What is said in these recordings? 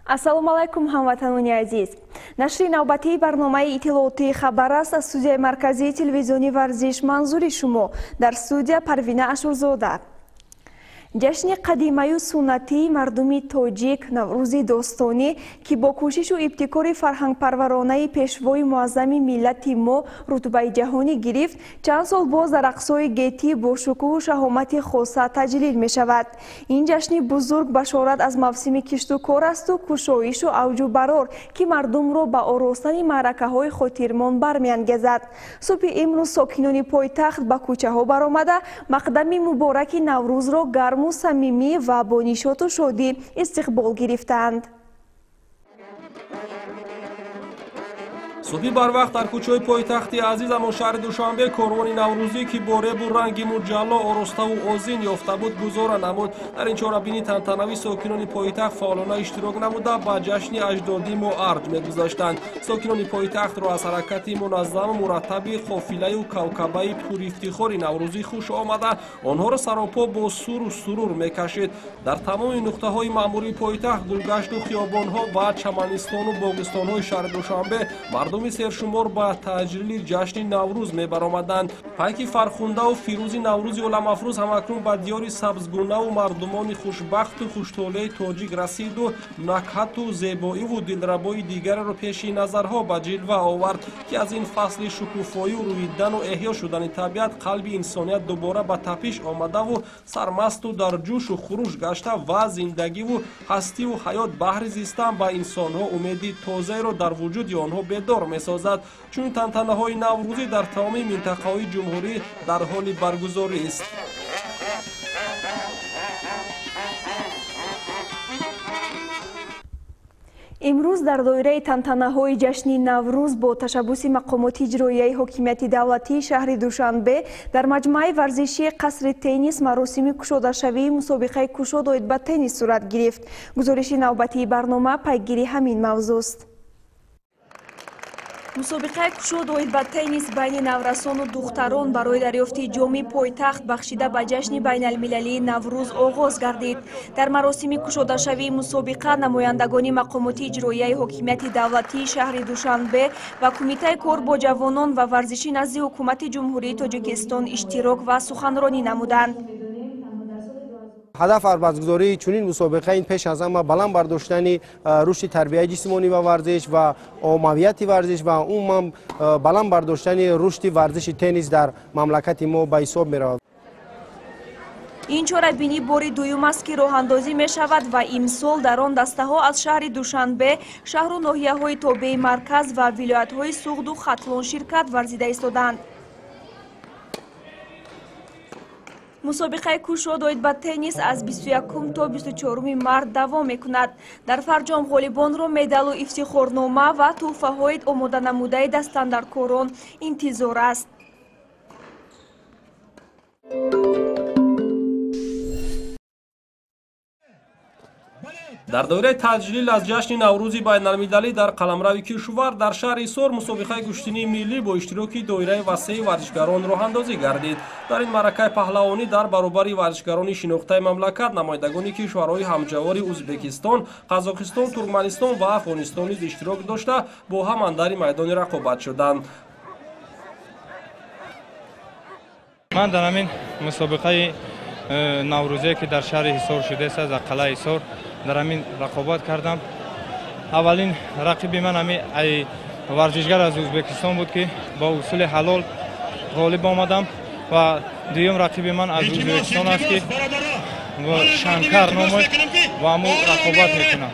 Ассалому алайкум, ҳамватанони азиз. Нашри навбатии барномаи иттилоотии хабар аст аз студияи марказии телевизиони варзиш манзури шумо. Дар студия Парвина Ашурзода. Ҷашни қадимаю суннатии мардуми тоҷик, Наврӯзи достонӣ, ки бо кӯшишу ибтикори фарҳангпарваронаи пешвои муаззами миллати мо рутбаи ҷаҳонӣ гирифт, чанд сол боз дар ақсои гетӣ бо шукӯҳу шаҳомати хоса таҷлил мешавад. Ин ҷашни бузург башорат аз мавсими кишту кор асту кушоишу авҷу барор, ки мардумро ба оростани маъракаҳои хотирмон бармеангезад. Субҳи имрӯз сокинони пойтахт ба кӯчаҳо баромада, мақдами мубораки Наврӯзро гарму самимӣ ва бо нишоту шодӣ истиқбол гирифтанд. Субҳи барвақт дар кӯчаҳои пойтахти азизамон, шаҳри Душанбе, корвони наврӯзӣ, ки бо ребу ранги муҷалло ороставу озин ёфта буд, гузора намуд. Дар ин чорабинии тантанавӣ сокинони пойтахт фаъолона иштирок намуда, ба ҷашни аҷдодӣ мо арҷ мегузоштанд. Сокинони пойтахтро аз ҳаракати муназзаму мураттаби қофилаю кавкабаи пурифтихори наврӯзӣ хуш омада, онҳоро саропо бо суру сурур мекашид. Дар тамоми нуқтаҳои маъмурии пойтахт, гулгашту хиёбонҳо ва чаманистону боғистонҳои шаҳри Душанбе мардуми сершумор ба таҷлили ҷашни Наврӯз мебаромаданд. Пайки фархундаву фирӯзи Наврӯзи оламафрӯз ҳамакнун ба диёри сабзгунаву мардумони хушбахту хуштолеи тоҷик расиду накҳату зебоиву дилрабои дигареро пеши назарҳо ба ҷилва овард, ки аз ин фасли шукуфоию рӯидану эҳё шудани табиат қалби инсоният дубора ба тапиш омадаву сармасту дар ҷӯшу хуруш гашта ва зиндагиву ҳастиву ҳаёт баҳри зистан ба инсонҳо умеди тозаеро дар вуҷуди онҳо бедор месозад. Чунин тантанаҳои наврӯзӣ дар тамоми минтақаҳои ҷумҳурӣ дар ҳоли баргузорист. Имрӯз дар доираи тантанаҳои ҷашни Наврӯз бо ташаббуси мақомоти иҷроияи ҳокимияти давлатии шаҳри Душанбе дар маҷмӯаи варзишии қасри теннис маросими кушодашавии мусобиқаи кушод оид ба теннис сурат гирифт. Гузориши навбатии барнома пайгири ҳамин мавзӯст. Мусобиқаи кушод оид ба теннис байни наврасону духтарон барои дарёфти ҷоми пойтахт, бахшида ба ҷашни байналмилалии Наврӯз, оғоз гардид. Дар маросими кушодашавии мусобиқа намояндагони мақомоти иҷроияи ҳокимияти давлатии шаҳри Душанбе ва Кумитаи кор бо ҷавонон ва варзиши назди Ҳукумати Ҷумҳурии Тоҷикистон иштирок ва суханронӣ намуданд. Ҳадаф аз баргузории чунин мусобиқа ин пеш аз ҳама баланд бардоштани рушди тарбияи ҷисмонӣ ва варзиш ва оммавияти варзиш ва умуман баланд бардоштани рушди варзиши теннис дар мамлакати мо ба ҳисоб меравад. Ин чорабинӣ бори дуюм аст, ки роҳандозӣ мешавад ва имсол дар он дастаҳо аз шаҳри Душанбе, шаҳру ноҳияҳои тобеи марказ ва вилоятҳои Суғду Хатлон ширкат варзида истоданд. Мусобиқаи кушод оид ба теннис аз 21 то 24 март давом мекунад. Дар фарҷом ғолибонро медалу ифтихорнома ва тӯҳфаҳои омоданамудаи дастандаркорон интизор аст. Дар доираи таҷлил аз ҷашни Наврӯзи байналмилалӣ дар қаламрави кишвар дар шаҳри Ҳисор мусобиқаи гӯштинии миллӣ бо иштироки доираи васеи варзишгарон роҳандозӣ гардид. Дар ин маъракаи паҳлавонӣ дар баробари варзишгарони шинохтаи мамлакат намояндагони кишварҳои ҳамҷавори Ӯзбекистон, Қазоқистон, Туркманистон ва Афғонистон низ иштирок дошта, бо ҳам андари майдони рақобат шуданд. Ман дар ҳамин мусобиқаи наврӯзие, ки дар шаҳри Ҳисор шудааст, аз қалъаи Ҳисор дар ҳамин рақобат кардам. Аввалин рақиби ман ҳамин варзишгар аз Ӯзбекистон буд, ки бо усули ҳалол ғолиб омадам, ва дуюм рақиби ман аз Ӯзбекистон аст, ки Шанкар номад ва ҳамун рақобат мекунам.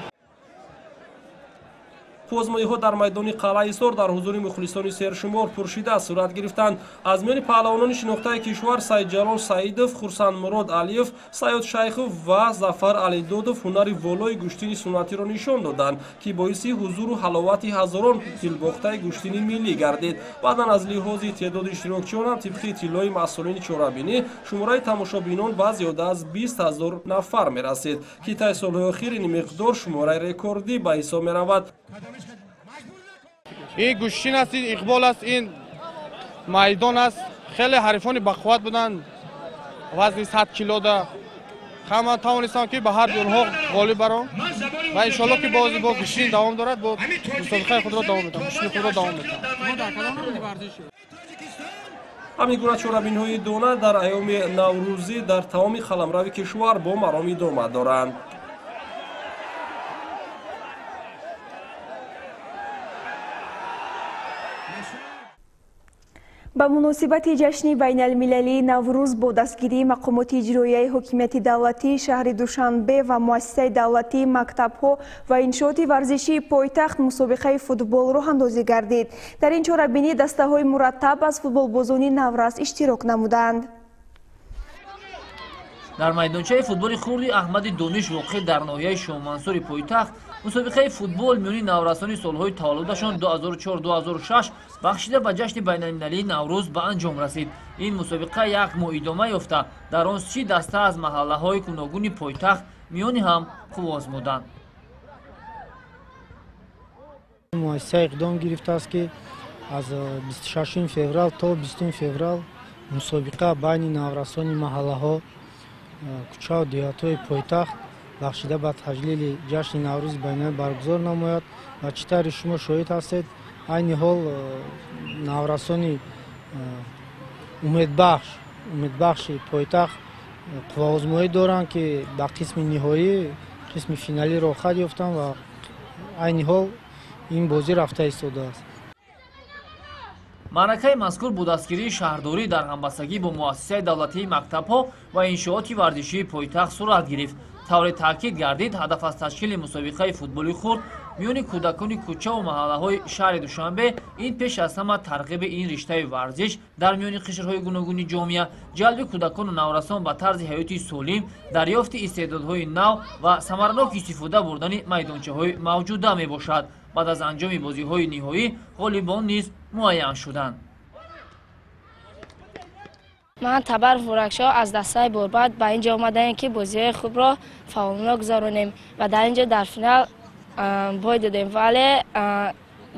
Озмоиҳо дар майдони қалъаи Ҳисор дар ҳузури мухлисони сершумор пуршида сурат гирифтанд. Аз миёни паҳлавонони шинохтаи кишвар Саидҷалол Саидов, Хурсандмурод Алиев, Саёд Шайхов ва Зафар Алидодов ҳунари волои гӯштини суннатиро нишон доданд, ки боиси ҳузуру ҳаловати ҳазорон дилбохтаи гӯштини миллӣ гардид. Баъдан аз лиҳози теъдоди иштирокчиёнам, тибқи иттилои масъулини чорабинӣ, шумораи тамошобинон ба зиёда аз 20 000 нафар мерасид, ки таи солҳои охир ин миқдор шумораи рекордӣ ба ҳисоб меравад. Ин гӯштин аст, ин иқбол аст, ин майдон аст. Хеле ҳарифони бақувват буданд, вазни 100 килода. Ман тавонистам, ки ба ҳар ду онҳо ғолиб баром. Ва иншоалло ки боз бо гӯштин давом дорад, бо мусобиқаи худро давом медиҳам, гӯштини худро давом медиҳам. Ҳамин гуна чорабиниҳои дона дар айёми наврӯзӣ дар тамоми қаламрави кишвар бо маром идома доранд. Ба муносибати ҷашни байналмилалии Наврӯз бо дастгирии мақомоти иҷроияи ҳокимияти давлатии шаҳри Душанбе ва муассисаи давлатии мактабҳо ва иншооти варзишии пойтахт мусобиқаи футбол роҳандозӣ гардид. Дар ин чорабинӣ дастаҳои мураттаб аз футболбозони наврас иштирок намуданд. Дар майдончаи футболи хурди Аҳмади Дониш воқеъ дар ноҳияи Шоҳмансури пойтахт мусобиқаи футбол миёни наврасони солҳои таваллудашон 2004-2006 бахшида ба ҷашни байналмилалии Наврӯз ба анҷом расид. Ин мусобиқа як моҳ идома ёфта, дар он 30 даста аз маҳаллаҳои гуногуни пойтахт миёни ҳам қувва озмуданд. Муассиса иқдом гирифтааст, ки аз 26 феврал то 20 феврал мусобиқа байни наврасони маҳаллаҳо, кӯчаву деҳотҳои пойтахт бахшида ба таҷлили ҷашни Наврӯзи байналмилалӣ баргузор намояд. Ва чӣ тавре шумо шоҳид ҳастед, айни ҳол наврасони умедбахши пойтахт қувваозмоӣ доранд, ки ба қисми ниҳоӣ, қисми финалӣ роҳхат ёфтанд ва айни ҳол ин бозӣ рафта истодааст. Маъракаи мазкур бо дастгирии шаҳрдорӣ дар ҳамбастагӣ бо муассисаи давлатии мактабҳо ва иншооти варзишии пойтахт сурат гирифт. Тавре таъкид гардид, ҳадаф аз ташкили мусобиқаи футболи хурд миёни кӯдакони кӯчаву маҳаллаҳои шаҳри Душанбе ин пеш аз ҳама тарғиби ин риштаи варзиш дар миёни қишрҳои гуногуни ҷомеа, ҷалби кӯдакону наврасон ба тарзи ҳаёти солим, дарёфти истеъдодҳои нав ва самаранок истифода бурдани майдончаҳои мавҷуда мебошад. Баъд аз анҷоми бозиҳои ниҳоӣ ғолибон низ муайян шуданд. Ман Табар Фуракшоҳ аз дастаи Борбад ба ин ҷо омадаем, ки бозиҳои хубро фаъолона гузаронем ва дар ин ҷо дар финал бой додем, вале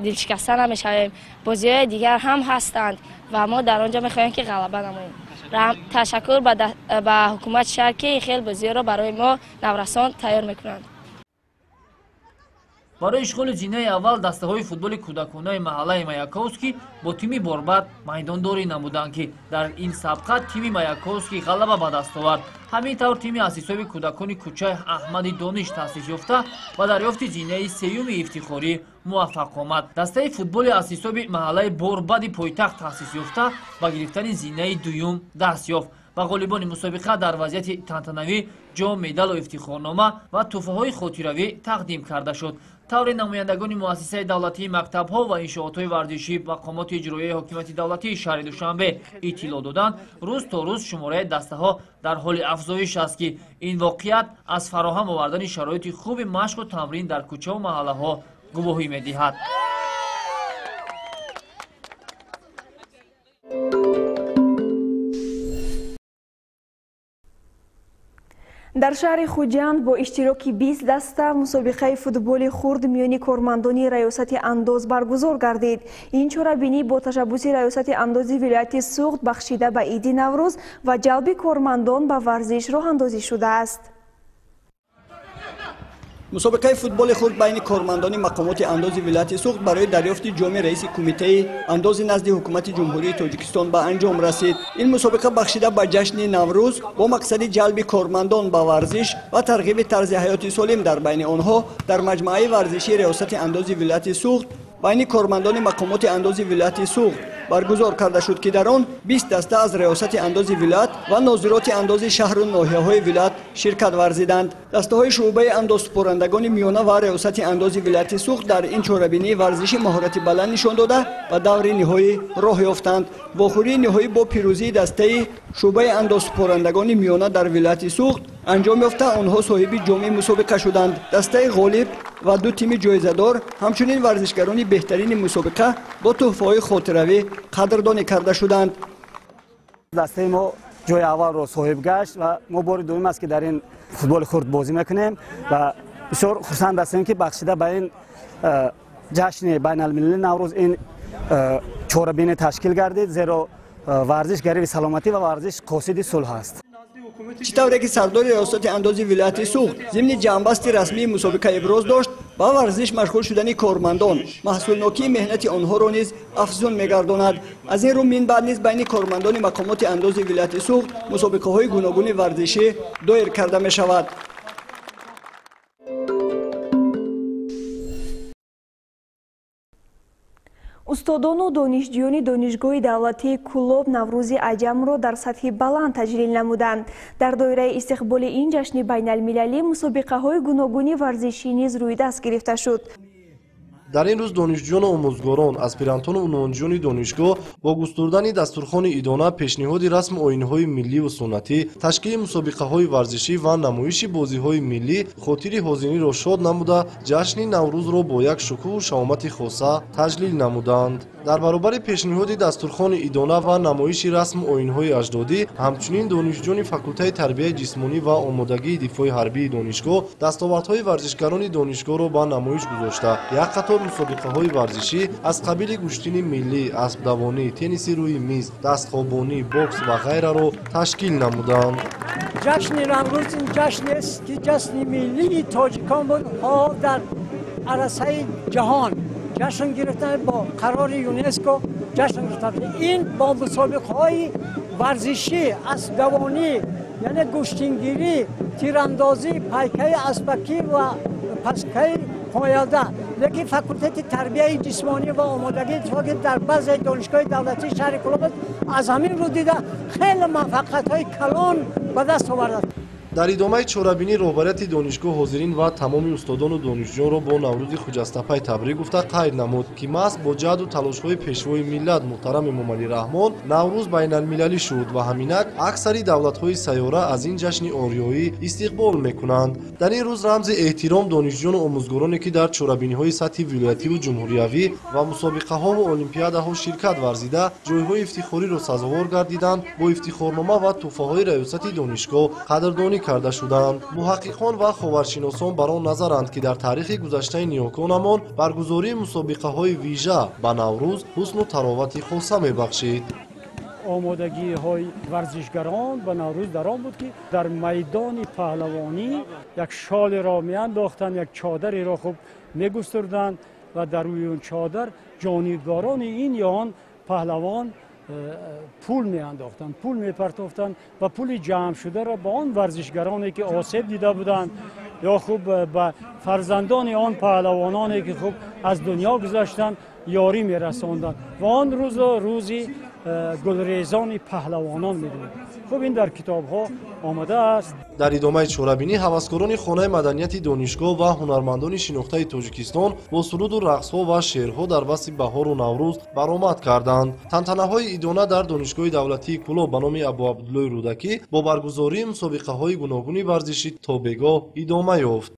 дилшикаста намешавем. Бозиҳои дигар ҳам ҳастанд ва мо дар он ҷо мехоҳем, ки ғалаба намоем. Ташаккур ба ҳукумати шаҳр, ки хел бозиҳоро барои мо наврасон тайёр мекунанд. Барои ишғоли зинаи аввал дастаҳои футболи кӯдаконаи маҳаллаи Маяковский бо тими Борбад майдондорӣ намуданд, ки дар ин сабқат тими Маяковский ғалаба ба даст овард. Ҳамин тавр тими аз ҳисоби кӯдакони кӯчаи Аҳмади Дониш таъсис ёфта ба дарёфти зинаи сеюми ифтихорӣ муваффақ омад. Дастаи футболи аз ҳисоби маҳаллаи Борбади пойтахт таъсис ёфта ба гирифтани зинаи дуюм даст ёфт. Ба ғолибони мусобиқа дар вазъияти тантанавӣ ҷом, медалу ифтихорнома ва тӯҳфаҳои хотиравӣ тақдим карда шуд. Тавре намояндагони муассисаи давлатии мактабҳо ва иншоотҳои варзишӣ мақомоти иҷроияи ҳокимияти давлатии шаҳри Душанбе иттилоъ доданд, рӯз то рӯз шумораи дастаҳо дар ҳоли афзоиш аст, ки ин воқеият аз фароҳам овардани шароити хуби машқу тамрин дар кӯчаву маҳаллаҳо гувоҳӣ медиҳад. Дар шаҳри Хуҷанд бо иштироки 20 даста мусобиқаи футболи хурд миёни кормандони раёсати андоз баргузор гардид. Ин чорабинӣ бо ташаббуси раёсати андози вилояти Суғд бахшида ба иди Наврӯз ва ҷалби кормандон ба варзиш роҳандозӣ шудааст. Мусобиқаи футболи хурд байни кормандони мақомоти андози вилояти Суғд барои дарёфти ҷоми раиси кумитаи андози назди ҳукумати Ҷумҳурии Тоҷикистон ба анҷом расид. Ин мусобиқа бахшида ба ҷашни Наврӯз бо мақсади ҷалби кормандон ба варзиш ва тарғиби тарзи ҳаёти солим дар байни онҳо дар маҷмӯаи варзишии риёсати андози вилояти Суғд байни кормандони мақомоти андози вилояти Суғд баргузор карда шуд, ки дар он 20 даста аз риёсати андози вилоят ва нозироти андози шаҳру ноҳияҳои вилоят ширкат варзиданд. Дастаҳои шӯъбаи андозсупорандагони миёна ва риёсати андози вилояти Суғд дар ин чорабинии варзиши маҳорати баланд нишон дода ба даври ниҳоӣ роҳ ёфтанд. Вохӯрии ниҳоӣ бо пирӯзии дастаи шӯъбаи андозсупорандагони миёна дар вилояти Суғд анҷом ёфта, онҳо соҳиби ҷоми мусобиқа шуданд. Дастаи ғолиб ва ду тими ҷоизадор, ҳамчунин варзишгарони беҳтарини мусобиқа бо тӯҳфаҳои хотиравӣ қадрдонӣ карда шуданд. Дастаи мо ҷои аввалро соҳиб гашт ва мо бори дуюм аст, ки дар ин футболи хурд бозӣ мекунем ва бисёр хурсанд ҳастем, ки бахшида ба ин ҷашни байналмилалии Наврӯз ин чорабинӣ ташкил гардид, зеро варзиш гариби саломатӣ ва варзиш қосиди сулҳ аст. Чӣ тавре ки сардори раёсати андози вилояти Суғд зимни ҷамъбасти расмии мусобиқа иброз дошт, ба варзиш машғул шудани кормандон маҳсулнокии меҳнати онҳоро низ афзун мегардонад. Аз ин рӯ минбаъд низ байни кормандони мақомоти андози вилояти Суғд мусобиқаҳои гуногуни варзишӣ доир карда мешавад. Устодону донишҷӯёни Донишгоҳи давлатии Кӯлоб Наврӯзи аҷамро дар сатҳи баланд таҷлил намуданд. Дар доираи истиқболи ин ҷашни байналмилалӣ мусобиқаҳои гуногуни варзишӣ низ рӯи даст гирифта шуд. Дар ин рӯз донишҷӯёну омӯзгорон, аспирантону унвонҷӯёни донишгоҳ бо густурдани дастурхони идона, пешниҳоди расму оинҳои милливу суннатӣ, ташкили мусобиқаҳои варзишӣ ва намоиши бозиҳои миллӣ хотири ҳозиниро шод намуда, ҷашни Наврӯзро бо як шукӯҳу шаҳомати хоса таҷлил намуданд. Дар баробари пешниҳоди дастурхони идона ва намоиши расму оинҳои аҷдодӣ, ҳамчунин донишҷӯёни факултаи тарбияи ҷисмонӣ ва омодагии дифои ҳарбии донишгоҳ дастовардҳои варзишгарони донишгоҳро ба намоиш гузошта, як қатор мусобиқаҳои варзишӣ аз қабили гӯштини миллӣ, аспдавонӣ, тенниси рӯи миз, дастхобонӣ, бокс ва ғайраро ташкил намуданд. Ҷашни Наврӯз ин ҷашнест, ки ҷашни миллии тоҷикон буд, ҳол дар арсаи ҷаҳон ҷашн гирифтан бо қарори ЮНЕСКО ҷашн гирифтан. Ин бо мусобиқаҳои варзишӣ, аспдавонӣ, яъне гӯштингирӣ, тирандозӣ, пайкаи аспакӣ ва паскаи пояда. Лекин факултети тарбияи ҷисмонӣ ва омодагии иттифоқӣ дар баъзе донишгоҳи давлатии шаҳри Кӯлоб аз ҳамин рӯ дида хеле муваффақиятҳои калон ба даст овардааст. Дар идомаи чорабинӣ роҳбарияти донишгоҳ ҳозирин ва тамоми устодону донишҷӯёнро бо Наврӯзи хуҷастапай табрик гуфта, қайд намуд, ки маҳз бо ҷаҳду талошҳои пешвои миллат муҳтарам Эмомалӣ Раҳмон Наврӯз байналмилалӣ шуд ва ҳаминак аксари давлатҳои сайёра аз ин ҷашни ориёӣ истиқбол мекунанд. Дар ин рӯз рамзи эҳтиром донишҷӯёну омӯзгороне, ки дар чорабиниҳои сатҳи вилоятиву ҷумҳуриявӣ ва мусобиқаҳову олимпиадаҳо ширкат варзида, ҷойҳои ифтихориро сазовор гардиданд, бо ифтихорнома ва тӯҳфаҳои раёсати донишгоҳ қадрдонӣ карда шуданд. Муҳаққиқон ва ховаршиносон бар он назаранд, ки дар таърихи гузаштаи ниёконамон баргузории мусобиқаҳои вижа ба Наврӯз ҳусну таровати хоса мебахшид. Омодагиҳои варзишгарон ба Наврӯз дар он буд, ки дар майдони паҳлавонӣ як шолеро меандохтанд, як чодареро хуб мегустурданд ва дар рӯи он чодар ҷонибдорони ин ё он паҳлавон пул меандохтанд, пул мепартофтанд ва пули ҷамъшударо ба он варзишгароне, ки осеб дида буданд ё хуб ба фарзандони он паҳлавононе, ки хуб аз дунё гузаштанд, ёрӣ мерасонданд ва он рӯзро рӯзи гулрезони паҳлавонон медонанд. Хуб, ин дар китобҳо омадааст. Дар идомаи чорабинӣ ҳаваскорони хонаи маданияти донишгоҳ ва ҳунармандони шинохтаи Тоҷикистон бо суруду рақсҳо ва шеърҳо дар васфи баҳору Наврӯз баромад карданд. Тантанаҳои идона дар Донишгоҳи давлатии Кӯлоб ба номи Абуабдуллои Рӯдакӣ бо баргузории мусобиқаҳои гуногуни варзишӣ то бегоҳ идома ёфт.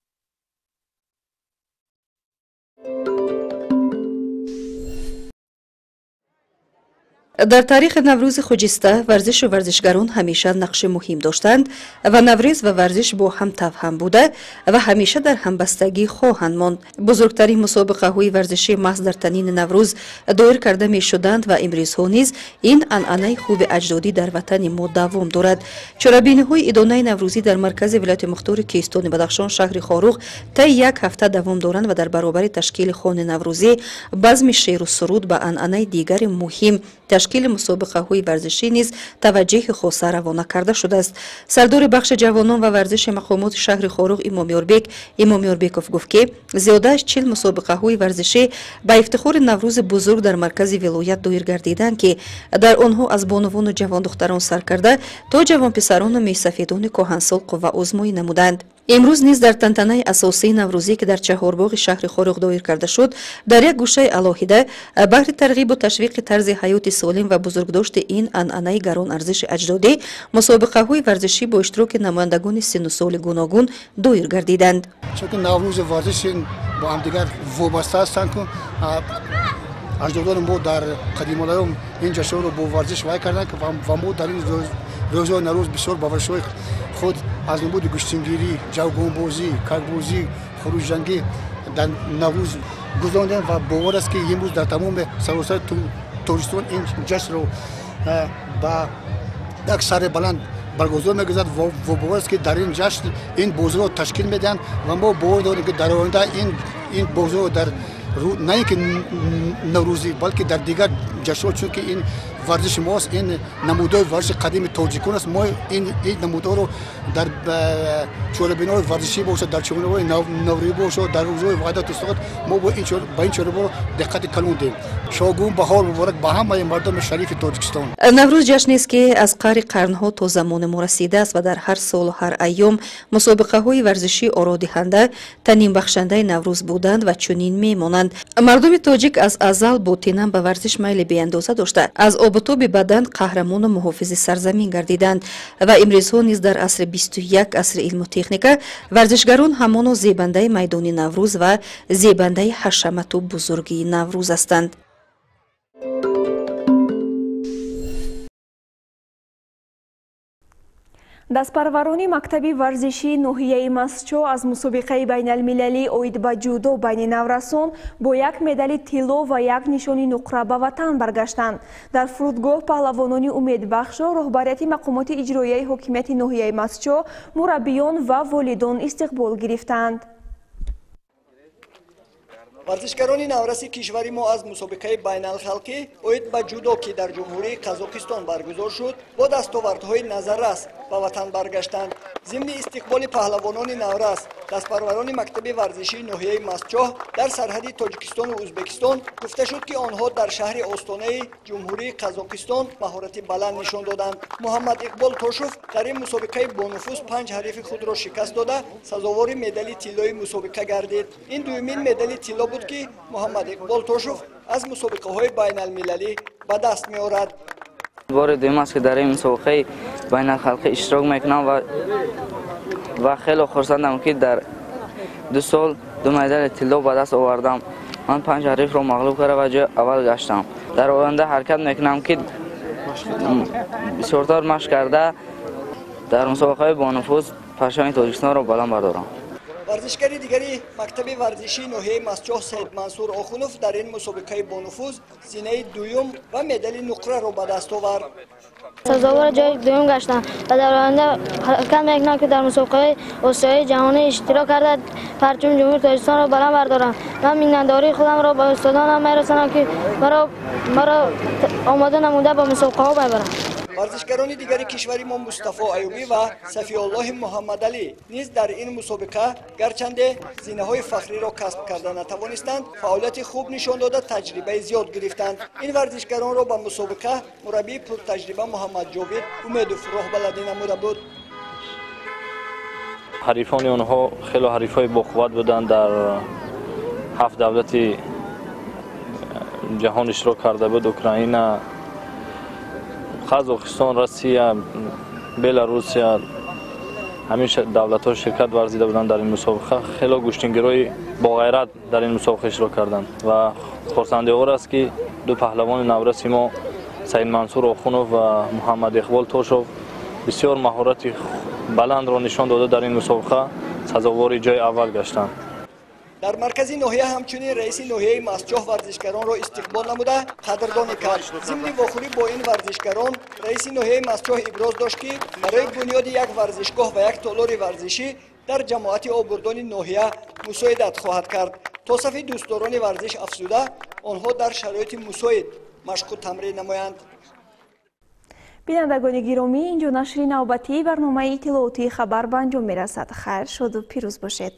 Дар таърихи Наврӯзи хуҷиста варзишу варзишгарон ҳамеша нақши муҳим доштанд ва Наврӯз ва варзиш бо ҳам тавҳам буда ва ҳамеша дар ҳамбастагӣ хоҳанд монд. Бузургтарин мусобиқаҳои варзишӣ маҳз дар танини Наврӯз доир карда мешуданд ва имрӯзҳо низ ин анъанаи хуби аҷдодӣ дар ватани мо давом дорад. Чорабиниҳои идонаи наврӯзӣ дар маркази вилояти мухтори Кӯҳистони Бадахшон, шаҳри Хоруғ, таи як ҳафта давом доранд ва дар баробари ташкили хони наврӯзӣ, базми шеъру суруд ба анъанаи дигари муҳим, ташкили мусобиқаҳои варзишӣ низ таваҷҷӯҳи хоса равона карда шудааст. Сардори бахши ҷавонон ва варзиши мақомоти шаҳри Хоруғ Имомёрбек Имомёрбеков гуфт, ки зиёда аз 40 мусобиқаҳои варзишӣ ба ифтихори Наврӯзи бузург дар маркази вилоят доир гардиданд, ки дар онҳо аз бонувону ҷавондухтарон сар карда то ҷавонписарону мӯйсафедони кӯҳансол қувваозмоӣ намуданд. Имрӯз низ дар тантанаи асосии наврӯзӣ, ки дар чаҳорбоғи шаҳри Хоруғ доир карда шуд, дар як гӯшаи алоҳида баҳри тарғибу ташвиқи тарзи ҳаёти солим ва бузургдошти ин анъанаи гарон-арзиши аҷдодӣ мусобиқаҳои варзишӣ бо иштироки намояндагони синну соли гуногун доир гардиданд. Чунки Наврӯзу варзиш бо ҳамдигар вобаста ҳастанд, аҷдодони мо дар қадимулайём ин ҷашнро бо варзиш вай карданд ва мо дар ин рӯзҳои Наврӯз бисёр ба варзишҳои худ аз намуди гӯштингирӣ, ҷавгонбозӣ, кагбозӣ, хурӯҷангӣ дар Наврӯз гузарондем ва бовар аст, ки имрӯз дар тамоми саросари Тоҷикистон ин ҷашнро ба як сари баланд баргузор мегузарад ва бовар аст, ки дар ин ҷашн ин бозиро ташкил медиҳанд ва мо бовар дорем, ки дар оянда ин бозиро дар на ин ки наврӯзӣ, балки дар дигар ҷашнҳо, чунки ин варзиши мост, ин намудҳои варзиши қадими тоҷикон аст. Мо ин намудҳоро дар чорабиниҳои варзишӣ бошад, дар чорабиниҳои наврӯзӣ бошад, дар рӯзҳои ваҳдату истиқлол мо ба ин чорабиниҳо диққати калон диҳем. Шогун баҳор муборак ба ҳамаи мардуми шарифи Тоҷикистон. Наврӯз ҷашнест, ки аз қаъри қарнҳо то замони мо расидааст ва дар ҳар солу ҳар айём мусобиқаҳои варзишии ородиҳанда, танимбахшандаи Наврӯз буданд ва чунин мемонанд. Мардуми тоҷик аз азал ботинан ба варзиш майли беандоза дошта, аз обутоби бадан қаҳрамону муҳофизи сарзамин гардиданд ва имрӯзҳо низ дар асри 21, асри илму техника, варзишгарон ҳамоно зебандаи майдони Наврӯз ва зебандаи ҳашамату бузургии Наврӯз ҳастанд. Дастпарварони мактаби варзишии ноҳияи Мастчоҳ аз мусобиқаи байналмилалӣ оид ба ҷудо байни наврасон бо як медали тилло ва як нишони нуқра ба ватан баргаштанд. Дар фурудгоҳ паҳлавонони умедбахшро роҳбарияти мақомоти иҷроияи ҳокимияти ноҳияи Мастчоҳ, мураббиён ва волидон истиқбол гирифтанд. Варзишгарони навраси кишвари мо аз мусобиқаи байналхалқӣ оид ба ҷудо, ки дар Ҷумҳурии Қазоқистон баргузор шуд, бо дастовардҳои назаррас ба ватан баргаштанд. Зимни истиқболи паҳлавонони наврас, дастпарварони мактаби варзишии ноҳияи Мастчоҳ дар сарҳади Тоҷикистону Ӯзбекистон гуфта шуд, ки онҳо дар шаҳри Остонаи Ҷумҳурии Қазоқистон маҳорати баланд нишон доданд. Муҳаммад Иқбол Тошов дар ин мусобиқаи бонуфуз 5 ҳарифи худро шикаст дода, сазовори медали тиллои мусобиқа гардид. Ин дуюмин медали тилло буд, ки Муҳаммад Иқбол Тошов аз мусобиқаҳои байналмилалӣ ба даст меорад. Бори дуюм аст, ки дар ин мусобиқаи байналхалқӣ иштирок мекунам ва хеле хурсандам, ки дар 2 сол 2 медали тилло ба даст овардам. Ман 5 ҳарифро мағлуб карда ва ҷои аввал гаштам. Дар оянда ҳаракат мекунам, ки бисёртар машқ карда дар мусобиқаҳои бонуфуз парчами Тоҷикистонро баланд бардорам. Варзишгари дигари мактаби варзишии ноҳияи Мастчоҳ Саидмансур Охунов дар ин мусобиқаи бонуфуз зинаи дуюм ва медали нуқраро ба даст овард. Сазовори ҷои дуюм гаштам ва дар оянда ҳаракат мекунам, ки дар мусобиқаҳои осиёии ҷаҳонӣ иштирок карда, парчами Ҷумҳурии Тоҷикистонро баланд бардорам. Ман миннатдории худамро ба устодонам мерасонам, ки маро омода намуда ба мусобиқаҳо мебаранд. Варзишгарони дигари кишвари мо Мустафо Аюбӣ ва Сафиоллоҳи Муҳаммадалӣ низ дар ин мусобиқа гарчанде зинаҳои фахриро касб карда натавонистанд, фаъолияти хуб нишон дода, таҷрибаи зиёд гирифтанд. Ин варзишгаронро ба мусобиқа мураббии пуртаҷриба Муҳаммадҷовид Умедов роҳбаладӣ намуда буд. Ҳарифони онҳо хеле ҳарифҳои боқувват буданд, дар 7 давлати ҷаҳон иштирок карда буд: Украина, Қазоқистон, Россия, Беларусия, ҳамин давлатҳо ширкат варзида буданд дар ин мусобиқа. Хеле гӯштингирои боғайрат дар ин мусобиқа иштирок карданд ва хурсандиовар аст, ки 2 паҳлавони навраси мо Саидмансур Охунов ва Муҳаммад Иқбол Тошов бисёр маҳорати баландро нишон дода, дар ин мусобиқа сазовори ҷои аввал гаштанд. Дар маркази ноҳия ҳамчунин раиси ноҳияи Мастчоҳ варзишгаронро истиқбол намуда қадрдонӣ кард. Зимни вохӯрӣ бо ин варзишгарон раиси ноҳияи Мастчоҳ иброз дошт, ки барои бунёди як варзишгоҳ ва як толори варзишӣ дар ҷамоати обурдони ноҳия мусоидат хоҳад кард. То сафи дӯстдорони варзиш афзуда, онҳо дар шароити мусоид машқу тамрин намоянд. Бинандагони гиромӣ, инҷо нашри навбатии барномаи иттилоотии хабар ба анҷом мерасад. Хайр, шоду пирӯз бошед.